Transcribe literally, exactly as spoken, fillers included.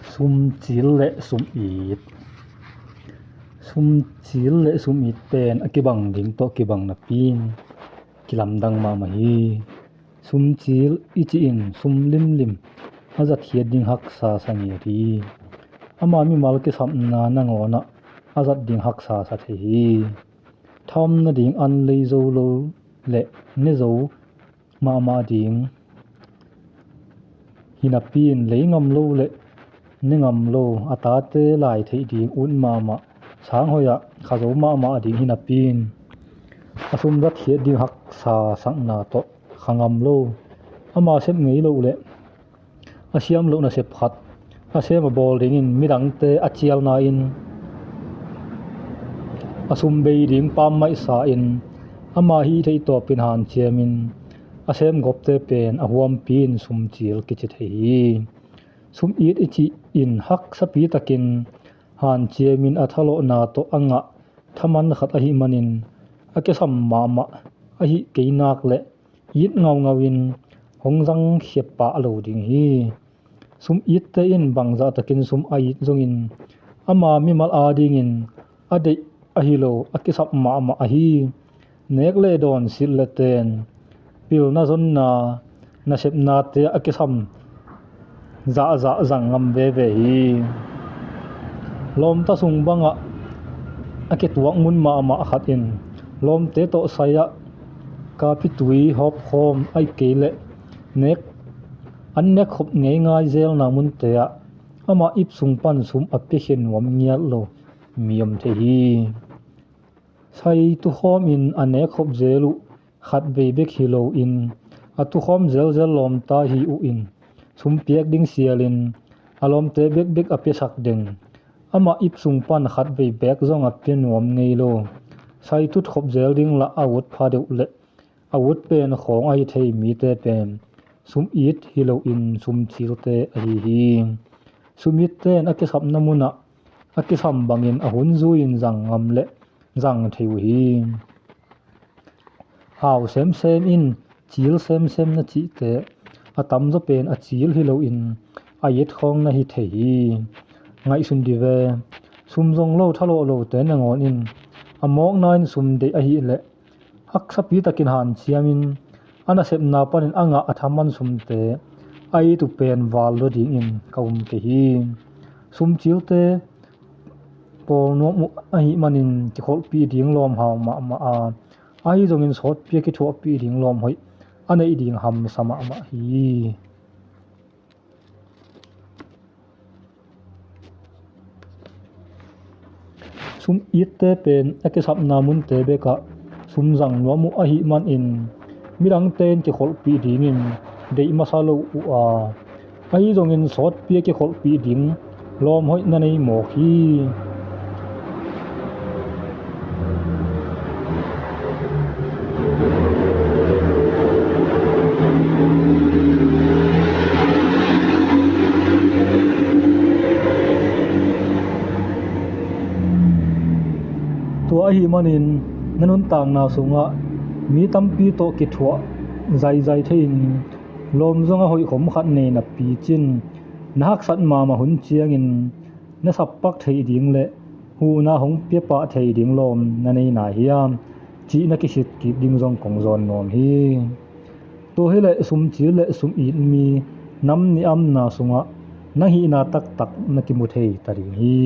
Sumcil le sumit. Sumcil le sumit pen a kibang ding tawh kibang napi-in kilamdang mahmah hi. Sumcil i cih in sum limlim a zatkhiat ding haksa sa ngiat hi. Ama mimal kisapna nangawnah a zat ding haksa sa thei hi. Thaum nading an lei zo lo le ne zo mahmah ding hi napi-in lei ngam lo le ne ngam lo a tate lai theih ding ut mahmah, sang hoih ah kha zo mahmah ding hi napi-in a sum zatkhiat ding haksa sakna tawh kha ngam lo. Ama sep ngei loh le a siam loh nasep khat a sem a bawl dingin midangte a cialna in a sum bei ding pammaih sa-in ama hih theih tawpin hanciamin a sem gawpte pen a huampi-in sumcil kici thei hi. Sumit i cih in haksapi takin hanciamin a thalawhna tawh a ngah thaman khat ahih manin a kisam mahmah ahih kei nak le it ngaungau in hong zangkhia pah lo ding hi. Sumitte in bangzah takin sum a it zongin ama mimal adingin a deih ahi lo a kisap mahmah ahi. Nek le dawn, silh le ten, pilna zonna nasepnate a kisam zahzah zang ngam veve hi. Lawmta sung bangah a kituak mun mahmah khat in lawmte tawh sai-ah kapitui hawpkhawm ahi kei leh nek an nek khop ngeingai zelna munte ah amah ip sung pan sum a piakhia nuam ngiat lo mi om thei hi. Sai tukhawm in a nek khop zel uh khat vei bek hi loin a tukhawm zelzel lawmta hi uh in sum piak ding sialin a lawmte bekbek a piasak deng. Amah ip sung pan khat vei bek zong a pia nuam ngei lo. Sai tut khop zel ding lah a ut pha deuh leh a ut pen khawng ahi thei mite pen sum it hi loin sumcilte ahi hi. Sum itte in a kisapna munah a kisam bangin a hun zui-in zang ngam le zang thei uh hi. Hau semsem in cil semsem na cihte a tamzaw pen a cil hi loin a it khawng na hi thei hi. Ngaihsun dih ve, sum zong lo thalawh lote nangawn in a mawkna in sum deih ahih leh haksapi takin hanciamin a nasepna panin a ngah a thaman sumte a it uh pen val lua dingin ka um kei hi. Sumcilte pawl nuam uh ahih manin kikholhpih ding lawm hau mahmah a, ahi zongin sawtpi a kithuahpih ding lawm hoih a neih ding hamsa mahmah hi. Sum itte pen a kisapna munte bekah sum zang nuam uh ahih manin midangte in kikholhpih dingin deih masa lo uh a, ahi zongin sawtpi a kikholhpih ding lawm hoih na nei mawk hi. Tua ahih manin na nuntakna sungah mi tampi tawh kithuah zaizai thei-in lawm zong a hoih khom khat nei napi cin na haksat mahmah hun ciangin na sappak theih ding le huhna hong piapah thei ding lawm na nei nai hiam cih na kisit kik ding zong kong zawn nuam hi. Tua hileh sumcil le sum it mi nam nih amna sungah na hihna taktak na kimu thei ta ding hi.